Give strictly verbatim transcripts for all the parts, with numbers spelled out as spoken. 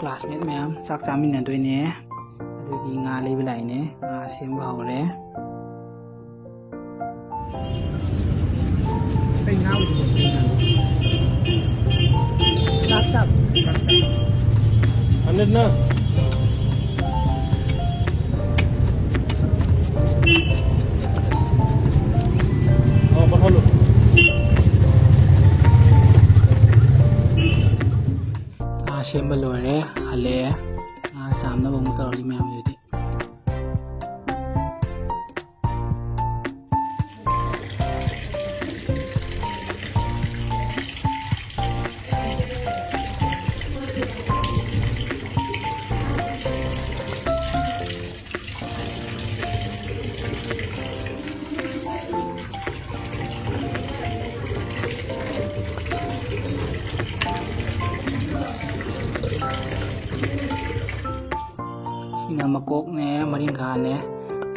Classmate ꯃꯌꯥꯝ ꯆꯥꯛ ꯆꯥꯃꯤꯟꯅꯗꯣꯏꯅꯦ꯫ ꯑꯗꯨꯒꯤ ꯉꯥ ꯂꯩꯕ ꯂꯥꯛꯏꯅꯦ꯫ ꯉꯥ ꯁꯦꯝꯕ ꯍꯧꯔꯦ꯫ ꯉꯥ ꯁꯦꯝꯕ ꯂꯣꯏꯔꯦ, ꯍꯜꯂꯛꯑꯦ꯫ ꯉꯥ ꯆꯥꯝꯅꯕ ꯑꯃꯨꯛ ꯇꯧꯔꯒꯦ ꯃꯌꯥꯝ ꯑꯗꯨꯗꯤ꯫ ꯁꯤꯅ ꯃꯀꯣꯛꯅꯦ, ꯃꯔꯤꯡꯈꯥꯅꯦ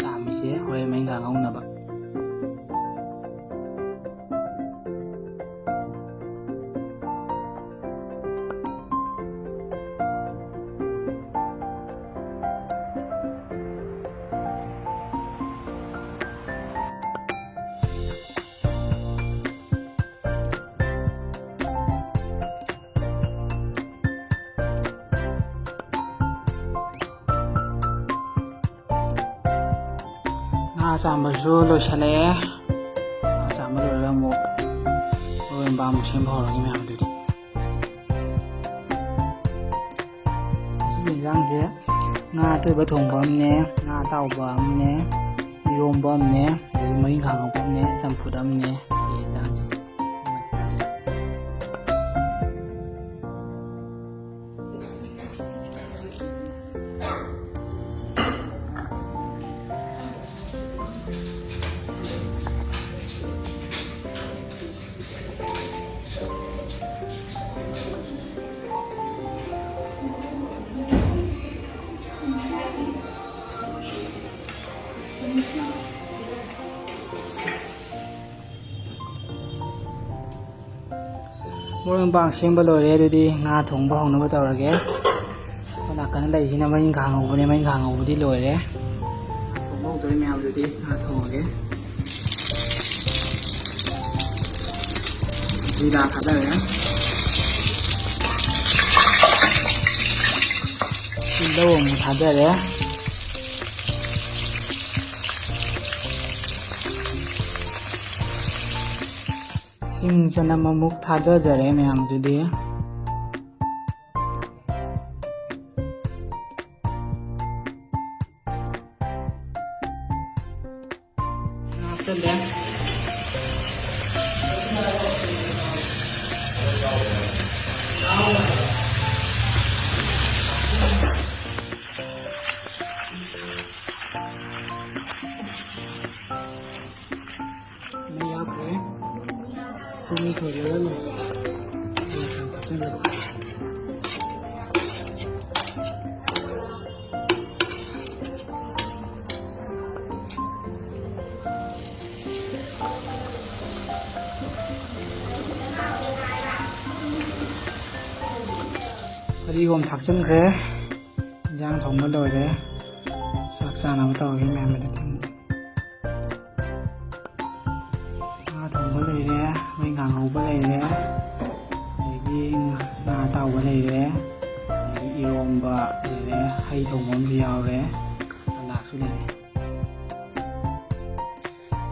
ꯆꯥꯝꯃꯤꯁꯦ, ꯍꯣꯔꯦꯟ ꯃꯔꯤꯡꯈꯥ ꯉꯧꯅꯕ꯫ ꯉꯥ ꯆꯥꯝꯕꯁꯨ ꯂꯣꯏꯁꯤꯜꯂꯛꯑꯦ꯫ ꯉꯥ ꯆꯥꯝꯕ ꯂꯣꯏꯔꯒ ꯑꯃꯨꯛ ꯃꯔꯣꯏ ꯃꯄꯥꯡ ꯑꯃꯨꯛ ꯁꯦꯝꯕ ꯍꯧꯔꯒꯦ ꯃꯌꯥꯝ ꯑꯗꯨꯗꯤ꯫ ꯉꯁꯤꯒꯤ ꯌꯦꯟꯁꯥꯡꯁꯦ ꯉꯥ ꯑꯇꯣꯏꯕ ꯊꯣꯡꯕ ꯑꯃꯅꯦ, ꯉꯥ ꯑꯇꯥꯎꯕ ꯑꯃꯅꯦ, ꯏꯔꯣꯝꯕ ꯑꯃꯅꯦ, ꯑꯗꯒꯤ ꯃꯔꯤꯡꯈꯥ ꯉꯧꯕ ꯑꯃꯅꯦ, ꯆꯝꯐꯨꯠ ꯑꯃꯅꯦ꯫ ꯁꯤ ꯌꯦꯟꯁꯥꯡꯁꯦ꯫ ꯃꯔꯣꯏ ꯃꯄꯥꯡ ꯁꯦꯝꯕ ꯂꯣꯏꯔꯦ꯫ ꯑꯗꯨꯗꯤ ꯉꯥ ꯊꯣꯡꯕ ꯍꯧꯅꯕ ꯇꯧꯔꯒꯦ꯫ ꯅꯥꯀꯟꯗ ꯂꯩꯔꯤꯁꯤꯅ ꯃꯔꯤꯡꯈꯥ ꯉꯧꯕꯅꯦ꯫ ꯃꯔꯤꯡꯈꯥ ꯉꯧꯕꯗꯤ ꯂꯣꯏꯔꯦ꯫ ꯊꯣꯡꯕ ꯍꯧꯗꯣꯔꯦ ꯃꯌꯥꯝ꯫ ꯑꯗꯨꯗꯤ ꯉꯥ ꯊꯣꯡꯉꯒꯦ꯫ ꯖꯤꯔꯥ ꯊꯥꯗꯔꯦ꯫ ꯇꯤꯜꯍꯧ ꯑꯃꯨꯛ ꯊꯥꯗꯔꯦ꯫ ꯁꯤꯡ ꯆꯅꯝ ꯑꯃꯨꯛ ꯊꯥꯗꯖꯔꯦ ꯃꯌꯥꯝ꯫ ꯑꯗꯨꯗꯤ ꯍꯥꯞꯆꯜꯂꯦ꯫ ꯃꯩ ꯍꯥꯞꯈ꯭ꯔꯦ꯫ ꯄꯨꯡ ꯁꯣꯏꯗꯅ ꯂꯣꯏꯔꯦ꯫ ꯐꯗꯤꯒꯣꯝ ꯊꯥꯛꯆꯤꯟꯈ꯭ꯔꯦ꯫ ꯏꯟꯖꯥꯡ ꯊꯣꯡꯕ ꯂꯣꯏꯔꯦ꯫ ꯆꯥꯛ ꯆꯥꯅꯕ ꯇꯧꯔꯒꯦ ꯃꯌꯥꯝ꯫ ꯑꯗꯨꯗꯤ ꯉꯥ ꯊꯣꯡꯕ ꯂꯩꯔꯦ, ꯃꯩ ꯉꯥ ꯉꯧꯕ ꯂꯩꯔꯦ, ꯑꯗꯒꯤ ꯉꯥ ꯑꯇꯥꯎꯕ ꯂꯩꯔꯦ, ꯑꯗꯒꯤ ꯏꯔꯣꯝꯕ ꯂꯩꯔꯦ, ꯍꯩ ꯊꯣꯡꯕ ꯑꯃꯁꯨ ꯌꯥꯎꯔꯦ, ꯁꯂꯥꯗꯁꯨ ꯂꯩꯔꯦ꯫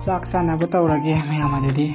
ꯆꯥꯛ ꯆꯥꯅꯕ ꯇꯧꯔꯒꯦ ꯃꯌꯥꯝ꯫ ꯑꯗꯨꯗꯤ